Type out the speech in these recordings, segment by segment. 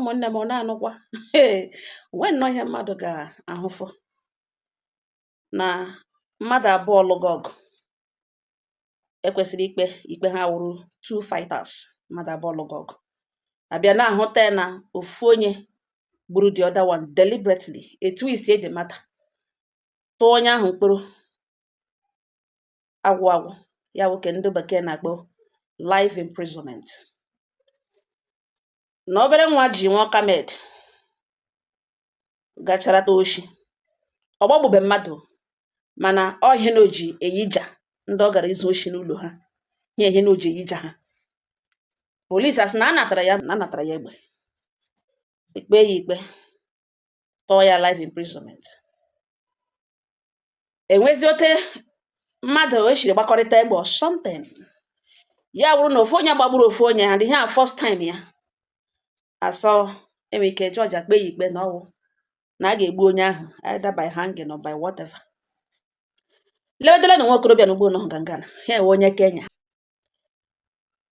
Ụmụnne m, ọ na-anụkwa ee nwe nnọọ ihe mmadụ ga-ahụfụ na mmadụ abụọ lụgo ọgụ ekwesịrị ikpe ikpe ha wụrụ two fighters. Mmadụ abụọ lụgo ọgụ abịa na-ahụta ya na ofu onye gburu the other one deliberately, a twist the matter, tụọ onye ahụ mkpụrụ agwụ agwụ ya nwoke ndị bekee na-akpọ life imprisonment. Na obere nwa ji nwa kamed gachara ta oshi, ọ gbagbube mmadụ, mana ọ ihe na o ji eyija ndị ọ gara izu oshi n'ụlọ ha, ihe ihe na o ji eyija ha. Police asị na a natara ya, na anatara ya egbe, ekpe ya ikpe, tụọ ya life imprisonment. Enwezi ote mmadụ eshiri gbakọrịta egbe or something, ya wụrụ na ofu onye gbagburu ofu onye, and ihe a first time ya asọ enwere ike judge akpe ya ikpe na ọwụ na a ga-egbu onye ahụ, either by hanging or by whatever. Lewedele na nwa okorobịa na ugbo nọ ngangana ya ewe onye Kenya,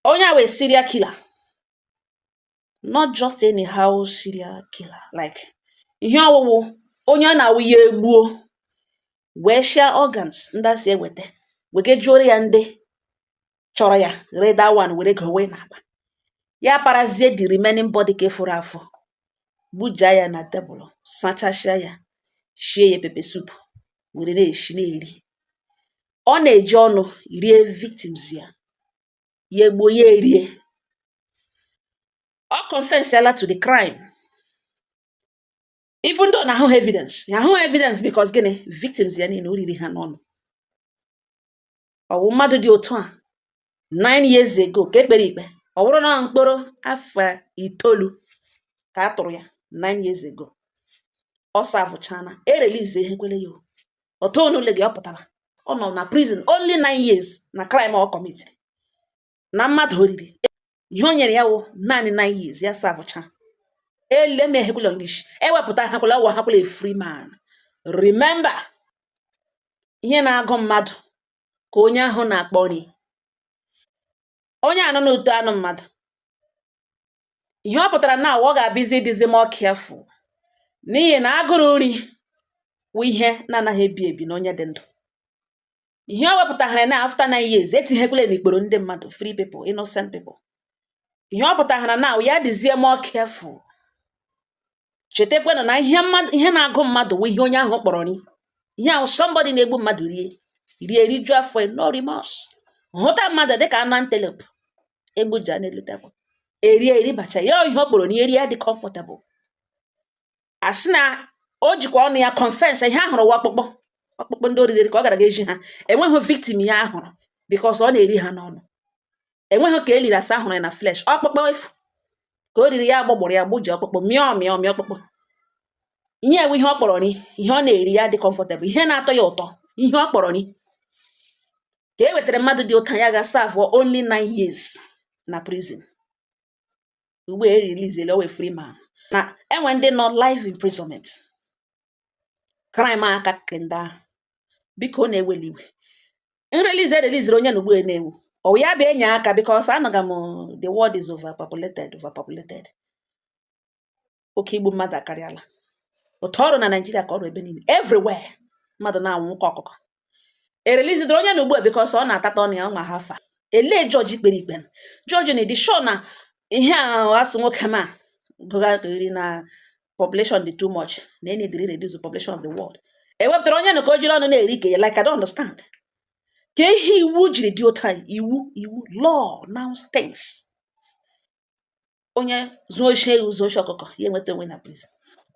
onye a wee serial killer, not just anyhow serial killer, like ihe ọwụwụ onye ọ na-awụ ya egbuo wee share organs ndị a si eweta wegejuoro ya ndị chọrọ ya ree that one were ego wee n'akpa ya, parazie the remaining body ka efuru afọ, gbujaa ya na tebụl, sachasịa ya, shie ya pepper soup were na-eshi na-eri. Ọ na-eji ọnụ rie victims ya, ya egbuo ya erie. Ọ confessiala to the crime, even though na ahụghị evidence ya, ahụghị evidence, because gịnị? Victims ya niile o riri ha n'ọnụ. Ọ wụ mmadụ dị otu a 9 years ago ka ekpere ikpe, ọ bụrụ na mkpụrụ afọ 9 ka a tụrụ ya 9 years ago, ọ servechana, e release ehekwele ya o. Otu onule gị ọ pụtara, ọ nọ na prison only 9 years na crime ọ commit na mmadụ oriri. Ihe o nyere ya wụ naanị 9 years ya servecha ele ma ehekwela English ewepụta hakwala ọwa hakwala a free man. Remember, ihe na-agụ mmadụ ka onye ahụ na-akpọ nri, onye anọ n'uto anụ mmadụ. Ihe ọ pụtara na ọ ga-abịzi ịdịzi more careful, n'ihi na agụrụ nri wụ ihe na-anaghị ebi ebi na onye dị ndụ. Ihe ọ wepụtaghara na after 9 years etinyekwala n'ikporo ndị mmadụ, free people, innocent people. Ihe ọ pụtaghara na ya dịzie more careful. Chetakwanụ na ihe mmadụ, ihe na-agụ mmadụ wụ ihe onye ahụ kpọrọ nri. Ihe ahụ somebody na-egbu mmadụ rie rie rijuo afọ, no remorse, hụta mmadụ dịka anụ antelope egbuja n'elu tebụl erie eribacha ya. Ihe ọ kpọrọ na eri ya dị comfortable. Asị na o jikwa ọnụ ya confess, ihe ahụrụ wa ọkpụkpụ, ọkpụkpụ ndị oriri ka ọ gara ga eji ha. Enweghị victim ya ahụrụ because ọ na-eri ha n'ọnụ. Enweghị ka eliri asa ahụrụ ya na flesh, ọkpụkpụ efu ka o riri ya, gbọgbọrọ ya, gbuji ọkpụkpụ, mịọ mịọ mịọ ọkpụkpụ. Ihe ewe ihe ọ kpọrọ nri, ihe ọ na-eri ya dị comfortable, ihe na-atọ ya ụtọ, ihe ọ kpọrọ nri ka e wetara mmadụ dị ụta ya ga serve only 9 years na prison. Ugbu a e release o wee free man. Na enwe ndị nọ life imprisonment, crime aka ke ndị ahụ. Biko, ọ na-eweli iwe nrelease e releasere onye na ugbu a na-ewu ọ ya bụ enye aka, because anọga m, the world is overpopulated, overpopulated. Oke igbu mmadụ akarịala. Otu ọrụ na Nigeria ka ọrụ ebe niile, everywhere, mmadụ na-anwụ ka ọkụkọ. E releasedere onye na ugbu a because ọ na-atata ọnụ ya ọ ma ha fa elee jọji kpere ikpe. Jọji na ịdị sure na ihe a asụ nwoke ma gụga iri na population dị too much, na need reduce the population of the world. Ewepụtara onye nụ ka o jiri ọnụ na-eri ike ya. Like, I don't understand ka ihe iwu jiri dị otu a. Iwu, iwu, law now things. Onye zuo oshi ewu, zuo oshi ọkụkọ, ya enweta onwe na prison.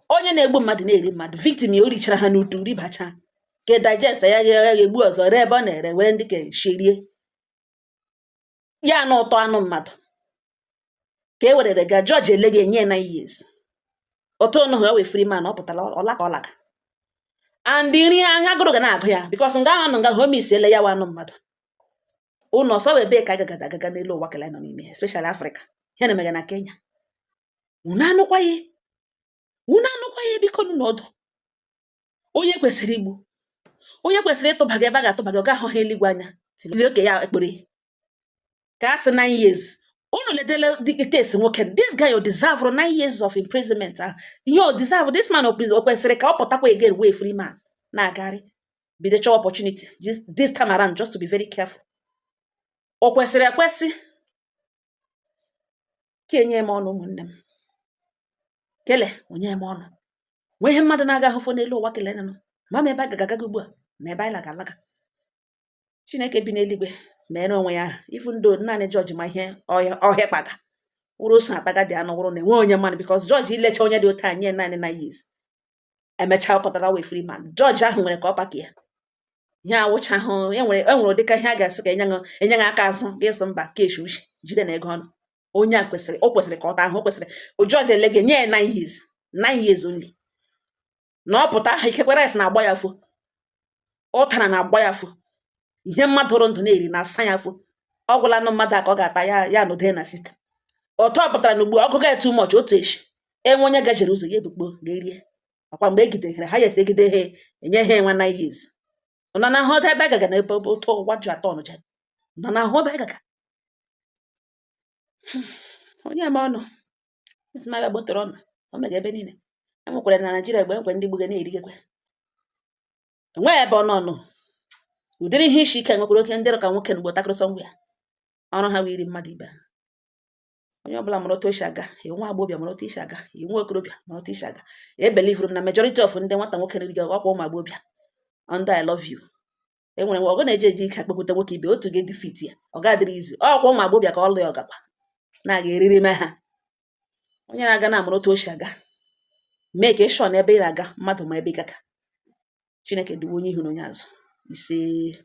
Onye na-egbu mmadụ na-eri mmadụ, victim ya o richara ha n'utu, ribacha ke digest ya, ya ya egbu ọzọ, ree ebe ọ na-ere, were ndị ka sherie ya na ụtọ anụ mmadụ ka e werere ga jọji ele gị enye ya 9 years. Otu ọnụ ha wee free man, ọ pụtara ọla ka ọ laga and nri ahịa agụrụ ga na-agụ ya, because nga ahụ nọ nga homis ele ya wa anụ mmadụ. Ụnọ ọsọ wee bee ka agagada agaga n'elu ụwa kele nọ n'ime, especially Africa. Ihe na-emega na Kenya, unu anụkwaghị, unu anụkwaghị. Biko nụ n'ọdụ, onye kwesịrị igbu, onye kwesịrị ịtụba gị ebe a ga-atụba gị, ọ ga-ahụ ha eluigwe anya tili oke ya ekpere ka a sị 9 years. Unu ledele the case nwoke. This guy o deserve 9 years of imprisonment ahụ. Ihe o deserve, this man, o kwesịrị ka ọ pụtakwa again wee free man na-agagharị, bido chọwa opportunity this time around, just to be very careful. O kwesịrị ekwesị ka enye m ọnụ. Ụmụnne m, kele onye m ọnụ nwee ihe mmadụ na-aga ahụfụ n'elu ụwa. Kele nụ ma m ebe a gaga agaga ugbu a na ebe anyị laga alaga. Chineke bi n'eluigwe mere onwe ya aha. Even though naanị jọji ma ihe ọhịa ọhịa kpaga wụrụ ose akpaga dị anụ wụrụ na enwe onye mmanụ, because jọji ilecha onye dị otu a nye naanị 9 years, emechaa pụtara wee free man. Jọji ahụ nwere ka ọ paki ya ihe awụchahụ. Enwere ụdịka ihe a ga-asị ka enye gị aka azụ gị sị mba, keshi uche jide na ego ọnụ. Onye a kwesịrị, o kwesịrị ka ọ taa ahụ. O kwesịrị jọji ele gị nye ya 9 years, 9 years only, na ọ pụta ikekwe rice na-agba ya afọ, ụtara na-agba ya afọ, ihe mmadụ hụrụ ndụ na-eri na-asa ya afọ. Ọ gwụla anụ mmadụ a ka ọ ga-ata ya, ya nọdee na system. Otu ọ pụtara na ugbu a ọgụgụ ya too much, otu echi enwe onye gajere ụzọ ya ebukpo ga-erie ọkwa mgbe egidere ha yes, egide ha, enye ha enwe 9 years nọ na ahụ ebe agaga na ebe otu ụwa ji atọ ọnụja nọ na ahụ ebe agaga. Onye ma ọnụ isi ma gbotoro ọnụ o mega ebe niile e nwekwara na Naijiria mgbe enwekwe ndị gbuga na-erigekwe enweghị ebe ọ nọ nọ. Ụdịrị ihe isi ike nwekwara oke ndị ka nwoke n'ugbo takịrị sọ ngwa ya ọrụ ha wee iri mmadụ ibe ha. Onye ọbụla mara otu o si aga. Nwa agbọghọbịa mara otu isi aga, nwa okorobịa mara otu isi aga. Ebelivuru m na majority of ndị nwata nwoke na-eriga ọkwa ụmụ agbọghọbịa under I love you. Enwere ọgụ na-eji eji ike akpọkwute nwoke ibe otu ga-edefeat ya, ọ ga-adịrị izu ọkwa ụmụ agbọghọbịa ka ọlụ ya ọgakwa na-aga eriri me ha. Onye na-aga na amara otu o si aga, mee ka ịshọ na ebe ị na-aga mmadụ ma ebe ị gaga. Chineke duwe onye ihu na onye azụ. Ise.